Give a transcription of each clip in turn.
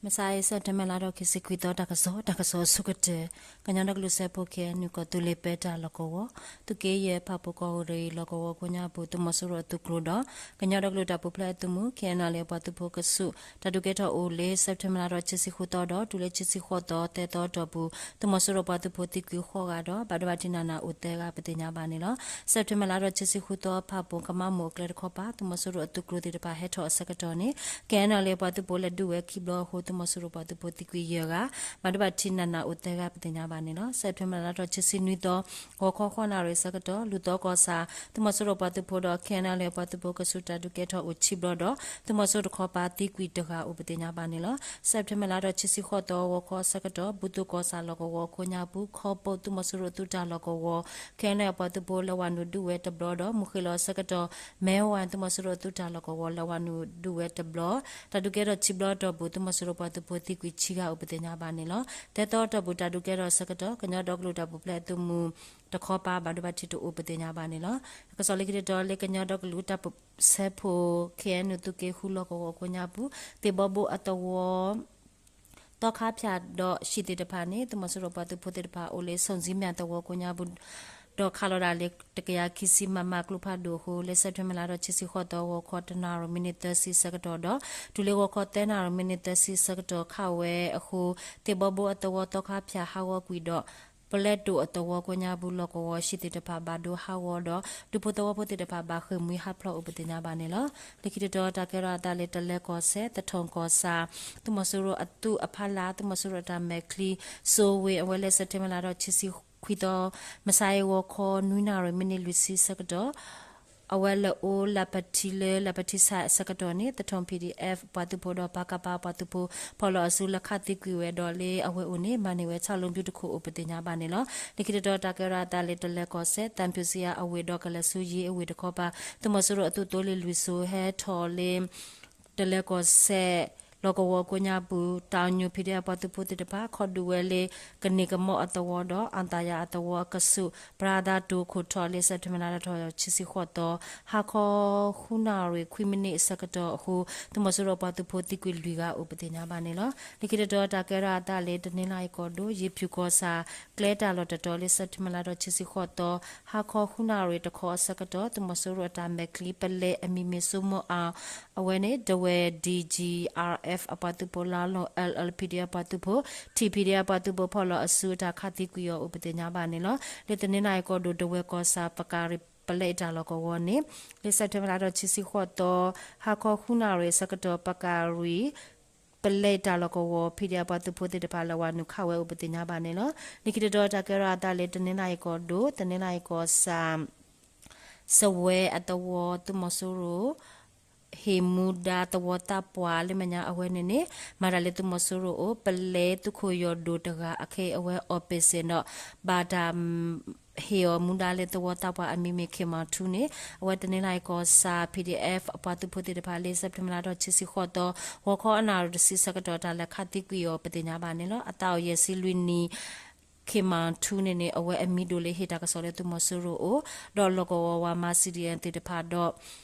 မုၢ်ဆါအံၤ စဲးပထ့ဘၢၣ် လါထီၣ်ခံဆံခွံသီ တၢ်ကစီၣ်, တၢ်ကစီၣ်အဆိကတၢၢ်, ကညီဒီကလုာ်စၢဖှိၣ် ခဲအံၤနုာ် ကီၢ်သူလ့ၤပဲတၢ်လီၢ်ကဝီၤ, သုးက့ယဲၢ်ဖၣ်ပူၤကီၢ်ရ့ၣ်လီၢ်ကဝီၤကိးညါပူၤ သုးမီၤစိရိၤအသုးကျိၤဒီး ကညီဒီကလုာ်တၢ်ပူၤဖျဲးအသုးမုၢ် ခဲအံၤနၣ်လၢပှၤသုးဖိကဆူး တၢ်ဒုးကဲထီၣ်အိၣ်လၢ စဲးပထ့ဘၢၣ် လါထီၣ်ခံဆံဃုသီဒီး တုၤလၢခံဆံဃိးသီ သၢသီအတီၢ်ပူၤ သုးမီၤစိရိၤပှၤသုးဖိသံကွံာ်ဃိးဂၤဒီး ဘၣ်ဒိဘၣ်ထံးနးနးအိၣ်သၢဂၤ ပသ့ၣ်ညါဘၣ်န့ၣ်လီၤ. စဲးပထ့ဘၢၣ် လါထီၣ်ခံဆံဃုသီ ဖၣ်ပူၤကမါမိၢ်အကျဲတခီပၤ သုးမီၤစိရိၤအသုးကျိၤသ့ၣ်တဖၣ်ဟဲထီၣ်အဆၢကတီၢ်န့ၣ် ခဲအံၤနၣ်လၢပှၤသုးဖိလဲၤဒုးဝဲခံဘျီအဃိ သုးမီၤစိရိၤပှၤသုးဖိသံကွံာ်ယဲၢ်ဂၤ, ဘၣ်ဒိဘၣ်ထံးနးနးအိၣ်သၢဂၤ ပသ့ၣ်ညါဘၣ်န့ၣ်လီၤ. စဲးပထ့ဘၢၣ် လါထီၣ်ခံဆံနွံသီ ဂီၤခီဃိးနၣ်ရံၣ်အဆၢကတီၢ် လူၢ်သီကီၢ်ဆၣ် သုးမီၤစိရိၤပှၤသုးဖိဒီး ခဲအံၤနၣ်လၢ ပှၤသုးဖိကဆူး တၢ်ဒုးကဲထီၣ်အိၣ်ခံဘျီဒီး သုးမီၤစိရိၤတခီပၤသံကွံာ်တဂၤအိၣ် ပသ့ၣ်ညါဘၣ်န့ၣ်လီၤ. စဲးပထ့ဘၢၣ် လါထီၣ်ခံဆံဃိးသီ ဂီၤခီအဆၢကတီၢ် ဘူၣ်သိကီၢ်ဆၣ်လီၢ်ကဝီၤကိးညါပူၤ ခီပိၣ် သုးမီၤစိရိၤအသုးတၢ်လီၢ်ကဝီၤ ခဲအံၤနၣ်လၢပှၤသုးဖိလဲၤဝဲနုာ်ဒုးဝဲတဘျီဒီး မုၢ်ဃ့ၢ်လီၤအဆၢကတီၢ် မဲဝဲ သုးမီၤစိရိၤအသုးတၢ်လီၢ်ကဝီၤလဲၤဝဲနုာ်ဒုးဝဲတဘျီ, တၢ်ဒုးကဲထီၣ်ခံဘျီအတီၢ်ပူၤ သုးမီၤစိရိၤပှၤသုးဖိသံကွံာ်ခံဂၤအိၣ် ပသ့ၣ်ညါဘၣ်န့ၣ်လီၤ. သၢသီအတီၢ်ပူၤ တၢ်ဒုးကဲထီၣ်အဆၢကတီၢ် ကညီဒီကလုာ်တၢ်ပူၤဖျဲးအသုးမုၢ်တခီပၤ ဘၣ်ဒိဘၣ်ထံးတအိၣ် ပသ့ၣ်ညါဘၣ်န့ၣ်လီၤ. တၢ်ကစီၣ်လၢခံတတီၤ လၢကညီဒီကလုာ်တၢ်ပၢၢ်ဆၢဖှိၣ် ခဲအံၤနုာ် သုးက့ဃုလီၢ်ကဝီၤကိးညါပူၤ သ့ၣ်ဘီဘိအသဝီ သီခါဖၠၣ်ဒီး ဟံၣ်သ့ၣ်တဖၣ်န့ၣ် သုးမီၤစိရိၤပှၤသုးဖိသ့ၣ်တဖၣ်အိၣ်လၢ ဆိၣ်စံမၠၣ်သဝီကိးညါပူၤ ဒီးခးလီၤဒၣ်လၢ တကယၤခံဆံ မမ ကျိဖးဒိၣ်အဃိ လၢစဲးပထ့ဘၢၣ် လါထီၣ်ခံဆံဃိးသီ ဂီၤခီတနၣ်ရံၣ် မံးနံးသၢဆံအဆၢကတီၢ်ဒီး တုၤလၢဂီၤခီသၢနၣ်ရံၣ် မံးနံးသၢဆံအဆၢကတီၢ် ခးဝဲအဃိ သ့ၣ်ဘီဘိအသဝီသီခါဖၠၣ်ဟးဂီၤကွံာ်ဒီး ပလဲတိၣ်အသဝီကိးညါပူၤ လီၢ်ကဝီၤဟံၣ်သ့ၣ်တဖၣ်ဘၣ်ဒိဟးဂီၤဒီး ဒူဖိသဝီဖိသ့ၣ်တဖၣ် ဘၣ်ဃ့ၢ်မှံဟးဖျိးအိၣ် ပသ့ၣ်ညါဘၣ်န့ၣ်လီၤ. လၢခံတတီၤ တၢ်ကဲထီၣ်အသးလၢ တလဲၤကီၢ်စဲၣ် သထီၣ်ကီၢ်ဆၣ် သုးမီၤစိရိၤအသုးအဖီလာ် သုးမီၤစိရိၤအတၢ်မဲာ်ချံ စိဝ့ အဝဲလၢစဲးပထ့ဘၢၣ် လါထီၣ်ခံဆံခွံသီ မုၢ်ဆါအံၤ ဂီၤခီနွံနၣ်ရံၣ် မံးနံးလွံၢ်ဆံအဆၢကတီၢ် အဝဲလဲၤအိၣ်လၢပထံလၢ လၢပထံဆၣ်အဆၢကတီၢ်န့ၣ် သထီၣ် ပီၣ်ဒံၣ်အဲၣ် ပှၤသုးဖိဒီး ပကဖ ပှၤသုးဖိ ဖီၣ်လီၤအစုလၢခးသံကွံာ်ဝဲဒီး လၢအဝဲအိၣ်န့ၣ် မၤန့ၢ်ဝဲဆၣ်လိၤဘျုးတခိၣ်အိၣ် ပသ့ၣ်ညါဘၣ်န့ၣ်လီၤ. လၢခံတတီၤ တၢ်ကဲထီၣ်အသးလၢ တလဲၤကီၢ်စဲၣ် သံဖြူဇရပ် အဝ့ၢ်ဒီး ကလဲၤဆူယ့အဝ့ၢ်တခီပၤ သုးမီၤစိရိၤအသုးသိလ့ၣ်လွံၢ်စိၤ ဟဲထီၣ်လၢ တလဲၤကီၢ်စဲၣ် လီၢ်ကဝီၤကိးညါပူၤ တၢ်ညိၣ် ပီၣ်ဒံၣ်အဲၣ် ပှၤသုးဖိသ့ၣ်တဖၣ် ခီဒုးဝဲလၢ ကန့ၢ်ကမီၣ်အသဝီဒီး အၣ်သၣ်ယၤအသဝီအကဆူး ပရၤသးတိၤခိၣ်ထီၣ် လၢစဲးပထ့ဘၢၣ် လါထီၣ်ခံဆံဃိးသီ ဟါခီဃုနၣ်ရံၣ်ခွံမံးနံးအဆၢကတီၢ်အဃိ သုးမီၤစိရိၤပှၤသုးဖိသံကွံာ်လွံၢ်ဂၤအိၣ် ပသ့ၣ်ညါဘၣ်န့ၣ်လီၤ. လၢခံတတီၤ တၢ်ကဲထီၣ်အသးလၢ တနီသရံၣ်ကီၢ်ဒိၣ် ယ့ၣ်ဖၠူၣ်ကီၢ်ဆၣ် ကျဲတၢ်လီၢ်တတီၤ လၢစဲးပထ့ဘၢၣ် လါထီၣ်ခံဆံဃိးသီ ဟါခီဃုနၣ်ရံၣ်တခီအဆၢကတီၢ် သုးမီၤစိရိၤအတၢ်မဲာ်ချံ ပလဲအမံၤမ့ၢ် စိမိၣ်အၣ် အဝဲန့ၣ် ဒဝဲၢ် ဒီကၠံၣ် အါအၣ် အပှၤသုးဖိ လါလီၢ် အၢၣ်လ်အၢၣ်လ် ပီၣ်ဒံၣ်အဲၣ် ပှၤသုးဖိ ထံၣ် ပီၣ်ဒံၣ်အဲၣ် ပှၤသုးဖိ ဖီၣ်လီၤအစုအတၢ်ခးသံကွံာ်အီၤအိၣ် ပသ့ၣ်ညါဘၣ်န့ၣ်လီၤ. လၢတနီသရံၣ်ကီၢ်ဒိၣ် ဒဝဲၢ်ကီၢ်ဆၣ် ပကၣ်ရံၣ် ပလဲတၢ်လီၢ်ကဝီၤန့ၣ် လၢစဲးပထ့ဘၢၣ် လါထီၣ်ခံဆံဃိးသီ ဟါခီဃုနၣ်ရံၣ်အဆၢကတီၢ် ပကၣ်ရံၣ် ပလဲတၢ်လီၢ်ကဝီၤ ပီၣ်ဒံၣ်အဲၣ် ပှၤသုးဖိသ့ၣ်တဖၣ် လဲၤဝဲနုာ်ခးဝဲအိၣ် ပသ့ၣ်ညါဘၣ်န့ၣ်လီၤ. လၢခံတတီၤ တၢ်ကဲထီၣ်အသးလၢ တနီသရံၣ်ကီၢ်ဒိၣ် တနီသရံၣ်ကီၢ်ဆၣ် စဝဲအသဝီ သုးမီၤစိရိၤ ဟ့ၣ်မူဒါသဝီသးပှၢ်လၢမဲာ်ညါအဝဲန့ၣ်န့ၣ် မၤတၢ်လၢသုးမီၤစိရိၤအိၣ် ပလဲသုးခိၣ်ယီၢ်ဒိၣ်တဂၤအခဲအံၤ အဝဲအီၣ်ပ့းစ့ၣ်ဒီး ဘၣ်တၢ် ဟ့ၣ်အီၤမူဒါလၢသဝီသးပှၢ်အမံၤမ့ၢ် ခ့ၣ်မီၣ်ထူန့ၣ် အဝဲတနီသရံၣ်ကီၢ်ဆၣ် ပီၣ်ဒံၣ်အဲၣ် အပှၤသုးဖိသ့ၣ်တဖၣ် လၢစဲးပထ့ဘၢၣ် လါထီၣ်ခံဆံဃိးသီ ဂီၤခီအနၣ်ရံၣ်တဆံအဆၢကတီၢ် တၢ်လဲၤခးသံကွံာ်အီၤ ပသ့ၣ်ညါဘၣ်န့ၣ်လီၤ. အသးအိၣ်ယဲၢ်ဆံလွံၢ်နံၣ် ခ့ၣ်မီၣ်ထူန့ၣ်န့ၣ် အဝဲအမံၤဒိၣ်လၢဟ့ၣ်တၢ်ကစီၣ်လၢသုးမီၤစိရိၤအိၣ် ဒီးလီၢ်ကဝီၤဝၤမၤ စံၣ်ဒံၣ်အဲၣ် သ့ၣ်တဖၣ်ဒီး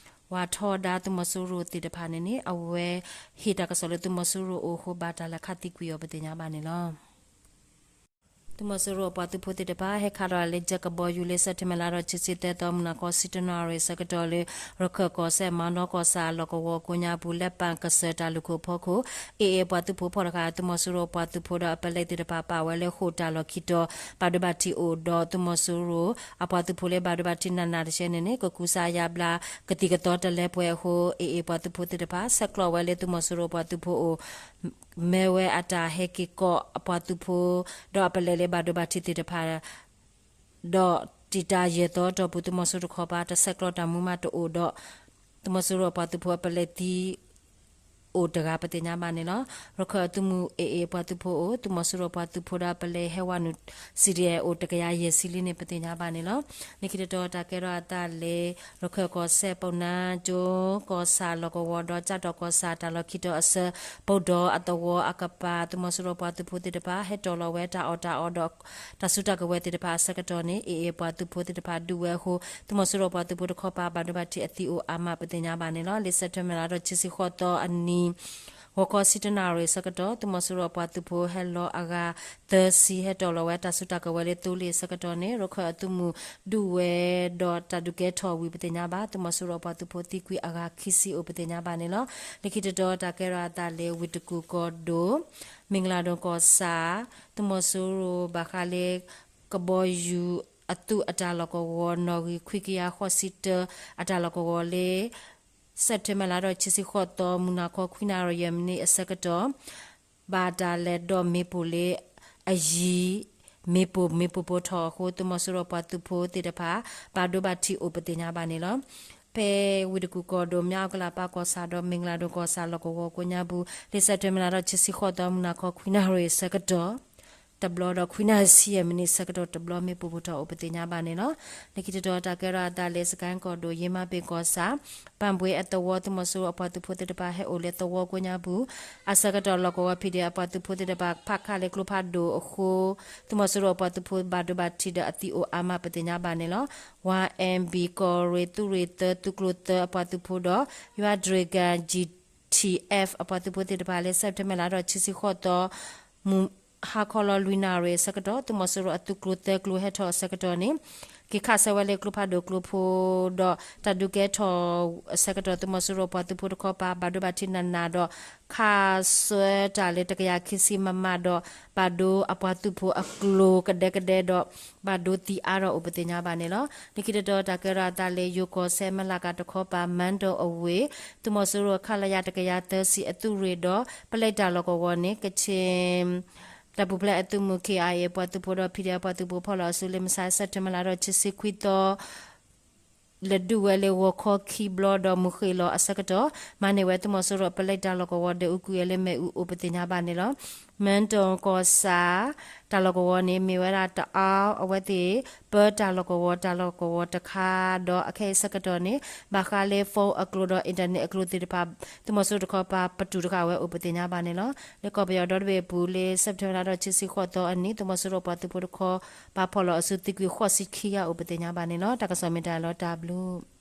ဝၤထီဒါသုးမီၤစိရိၤသ့ၣ်တဖၣ်န့ၣ်န့ၣ် အဝဲဟ့ၣ်တၢ်ကစီၣ်လၢသုးမီၤစိရိၤအိၣ်အဃိ ဘၣ်တၢ်လဲၤခးသံကွံာ်အီၤ ပသ့ၣ်ညါဘၣ်န့ၣ်လီၤ. သုးမီၤစိရိၤအပှၤသုးဖိသ့ၣ်တဖၣ် ဟဲခးလီၤလၢ ကၠဲးကဘီယူၤ လၢစဲးပထ့ဘၢၣ် လါထီၣ်ခံဆံသၢသီ မုၢ်နၤခီ ဆံတနၣ်ရံၣ်အဆၢကတီၢ်လၢ ရခၢၣ်ကီၢ်စဲၣ် မၤနီကီၢ်ဆၣ် လီၢ်ကဝီၤကိးညါပူၤ လဲၤပာ်ကစၢၢ်တၢ်လုၢ်ခိၣ်ဖီခိၣ် AA အပှၤသုးဖိဖီၣ်တဃာ် သုးမီၤစိရိၤအပှၤသုးဖိဒီးအပလဲသ့ၣ်တဖၣ် ပာ်ဝဲလၢဃိာ်တၢ်လီၢ်ခံတီၤ ဘၣ်ဒိဘၣ်ထံးအိၣ်ဒီး သုးမီၤစိရိၤအပှၤသုးဖိလၢဘၣ်ဒိဘၣ်ထံးနးနးတကဲန့ၣ်န့ၣ် ကကူစါယါဘျါ ကသံၣ်ကသီတလၢပှဲၤအဃိ AA ပှၤသုးဖိသ့ၣ်တဖၣ် ဆဲးကျိးဝဲလၢသုးမီၤစိရိၤပှၤသုးဖိအအိၣ် မ့ၢ်ဝဲအတၢ်ဟဲက့ၤကိးအပှၤသုးဖိ ဒီးအပလဲလၢဘၣ်ဒိဘၣ်ထံးသ့ၣ်တဖၣ် ဒီးတံာ်တာ်ယဲၢ်သီအတီၢ်ပူၤ သုးမီၤစိရိၤတခီပၤ တဆဲးကျိးတၢ်မူမးတအိၣ်ဒီး သုးမီၤစိရိၤအပှၤသုးဖိအပလဲသံ အိၣ်တဂၤ ပသ့ၣ်ညါဘၣ်န့ၣ်လီၤ. ရခၢၣ်အသုးမုၢ် AA အပှၤသုးဖိအိၣ် သုးမီၤစိရိၤအပှၤသုးဖိဒီးအပလဲဟဲဝဲနုာ် စံၣ်ဒံၣ်အဲၣ် အိၣ်တကယၤယဲၢ်ဆံလံန့ၣ် ပသ့ၣ်ညါဘၣ်န့ၣ်လီၤ. လၢခံတတီၤ တၢ်ကဲထီၣ်အသးလၢ ရခၢၣ်ကီၢ်စဲၣ် ပူၤနါကၠိကီၢ်ဆၣ်လီၢ်ကဝီၤဒီး ကၠၣ်တီၣ်ကီၢ်ဆၣ်တၢ်လီၢ်ခံတီၤအဆၢ ပူၤဒီးအသဝီအကပၤ သုးမီၤစိရိၤပှၤသုးဖိသ့ၣ်တဖၣ် ဟဲတီၢ်လီၤဝဲတၢ်အီၣ်တၢ်အီဒီး တၢ်စုတၢ်ကဝဲၤသ့ၣ်တဖၣ်အဆၢကတီၢ်န့ၣ် AA ပှၤသုးဖိသ့ၣ်တဖၣ်ဒုးဝဲအဃိ သုးမီၤစိရိၤပှၤသုးဖိတခီပၤ ဘၣ်ဒိဘၣ်ထံးအသံအိၣ်အါမး ပသ့ၣ်ညါဘၣ်န့ၣ်လီၤ. လၢစဲးပထ့ဘၢၣ် လါထီၣ်ခံဆံဃိးသီအနံၤ ဂီၤခီဆံတၢနၣ်ရံၣ်အဆၢကတီၢ် သုးမီၤစိရိၤအပှၤသုးဖိဟဲလီၤအဂၤသၢဆံ ဟဲတီၣ်လီၤဝဲတၢ်စုတၢ်ကဝဲၤလၢသိလ့ၣ်အဆၢကတီၢ်န့ၣ် ရခၢၣ်အသုးမုၢ်ဒုးဝဲဒီးတၢ်ဒုးကဲထီၣ်ဝံၤပသ့ၣ်ညါဘၣ်. သုးမီၤစိရိၤအပှၤသုးဖိသံကွံာ်အဂၤခံဆံအိၣ်ပသ့ၣ်ညါဘၣ်န့ၣ်လီၤ. လၢခံတတီၤတၢ်ကဲထီၣ်အသးလၢဝ့ၢ်တကူၣ်ကီၢ်ဒိၣ် မ့ၢ်ကလၤဒိၣ်ကီၢ်ဆၣ် သုးမီၤစိရိၤဘၣ်ဃးလၢ ကဘီယူၤအသုးအတၢ်လီၢ်ကဝီၤ နီၣ်ဂံၢ်ခွံကယၤဃိးဆံတၢ အတၢ်လီၢ်ကဝီၤလၢ စဲးပထ့ဘၢၣ်လါဒီးခံဆံဃိးသီ မုၢ်နၤခီခွံနၣ်ရံၣ်ယဲၢ်မံးနံးအဆၢကတီၢ် ဘၣ်တၢ်လဲၤဒီးမ့ၣ်ပိၢ်လၢအယံၤ မ့ၣ်ပိၢ်မ့ၣ်ပိၢ်ပိၢ်ထီၣ်အဃိ သုးမီၤစိရိၤပှၤသုးဖိသ့ၣ်တဖၣ် ဘၣ်ဒိဘၣ်ထံးအိၣ်ပသ့ၣ်ညါဘၣ်န့ၣ်လီၤ. ဖဲဝ့ၢ်တကူၣ်ကီၢ်ဒိၣ် မၠၣ်အူကလးပၢ်ကီၢ်ဆၣ်ဒီး မ့ၢ်ကလၤဒိၣ်ကီၢ်ဆၣ်လီၢ်ကဝီၤကိးညါပူၤ လၢစဲးပထ့ဘၢၣ်လါဒီးခံဆံဃိးသီ မုၢ်နၤခီခွံနၣ်ရံၣ်အဆၢကတီၢ် တဘျီဒီးခွံနၣ်ရံၣ်ဆံယဲၢ်မံးနံးအဆၢကတီၢ် တဘျီမ့ၣ်ပိၢ်ပိၢ်ထီၣ်အိၣ်ပသ့ၣ်ညါဘၣ်န့ၣ်လီၤ. လၢခံတတီၤတၢ်ကဲထီၣ်အသးလၢ စကဲၣ်ကီၢ်ဒိၣ် ယ့မါပ့ၤကီၢ်ဆၣ် ပၣ်ဘှ့အသဝီ သုးမီၤစိရိၤအပှၤသုးဖိသ့ၣ်တဖၣ်ဟဲအိၣ်လၢသဝီကိးညါပူၤ အဆၢကတီၢ်လီၢ်ကဝီၤ ဖံးဒဲး အပှၤသုးဖိသ့ၣ်တဖၣ် ဖးခးလၢကျိဖးဒိၣ်အဃိ သုးမီၤစိရိၤအပှၤသုးဖိဘၣ်ဒိဘၣ်ထံးဒီးအသံအိၣ်အါမးပသ့ၣ်ညါဘၣ်န့ၣ်လီၤ. ဝါအ့ဘံၣ် ကီၢ်ရ့ၣ်သုးရ့ၣ်သၢ သုးကျိၤသၢအပှၤသုးဖိဒီး ယွၤဒြ့ၣ်ကၣ် G T F အပှၤသုးဖိသ့ၣ်တဖၣ်လၢ စဲးပထ့ဘၢၣ်လါဒီးခံဆံဃိးသီ မုၢ်ဟါခီလီၤလွံၢ်နၣ်ရံၣ်အဆၢကတီၢ် သုးမီၤစိရိၤအသုးကျိၤသၢကျိၤဟဲထီၣ်အဆၢကတီၢ်န့ၣ် က့ၤခးဆၢဝဲလၢကျိဖးဒိၣ်ကျိဖိဒီး တၢ်ဒုးကဲထီၣ်အဆၢကတီၢ် သုးမီၤစိရိၤပှၤသုးဖိတခီပၤ ဘၣ်ဒိဘၣ်ထံးနးနးဒီး ခးဆၢတၢ်လၢတကယၤခံဆံ မမ ဒီး ဘၣ်ဒိအပှၤသုးဖိအကျိၤကဒဲကဒဲဒီး ဘၣ်ဒိသံအါထီၣ်အိၣ်ပသ့ၣ်ညါဘၣ်န့ၣ်လီၤ. လၢခံတတီၤတၢ်ကဲထီၣ်အသးလၢယိၤကီၢ်စဲၣ် မဲၢ်လးကၤတခီပၤ မၢ်တိၣ်အဝ့ၢ် သုးမီၤစိရိၤ ခလရ တကယၤသၢဆံအသုးရ့ၣ်ဒီး ပလဲတၢ်လီၢ်ကဝီၤန့ၣ် ကချ့ၣ် တၢ်ပူၤဖျဲးအသုးမုၢ် K I A ပှၤသုးဖိဒီး P D F ပှၤသုးဖိဖီၣ်လီၤအစုလၢ မဆါ စဲးပထ့ဘၢၣ်လါဒီးခံဆံခွံသီ လဲၤဒုးဝဲလၢဂီၤခီခံဘျီဒီးမုၢ်ဃ့ၢ်လီၤအဆၢကတီၢ် မၤန့ၢ်ဝဲသုးမီၤစိရိၤ ပလဲတၢ်လီၢ်ကဝီၤဒီး အူကွံာ်ဝဲလၢမ့ၣ်အူအိၣ်ပသ့ၣ်ညါဘၣ်န့ၣ်လီၤ. မၢ်တိၣ်ကီၢ်ဆၣ် တၢ်လီၢ်ကဝီၤန့ၣ် မ့ၢ်ဝဲဒၣ်တအါ အဝဲသ့ၣ် ပၢတၢ်လီၢ်ကဝီၤ တၢ်လီၢ်ကဝီၤတခါဒီး အခဲအံၤဆၢကတီၢ်န့ၣ် ဘၣ်ဃးလၢ phone အကျိၤဒီး internet အကျိၤသ့ၣ်တဖၣ် သုးမီၤစိရိၤတခီပၤ ပတုာ်တဃာ်ဝဲအိၣ်ပသ့ၣ်ညါဘၣ်န့ၣ်လီၤ. လၢကီၢ်ပယီၤဒီတဘ့ၣ်အပူၤလၢ စဲးပထ့ဘၢၣ်လါဒီးခံဆံဃိးသီအနံၤ သုးမီၤစိရိၤပှၤသုးဖိတခီပၤဖီၣ်လီၤအစုသံကွံာ်ဃိးဆံခံဂၤအိၣ်ပသ့ၣ်ညါဘၣ်န့ၣ်လီၤ. တၢ်ကစီၣ်မ့ၢ်တၢ်လီၤတၢ်ဘျုး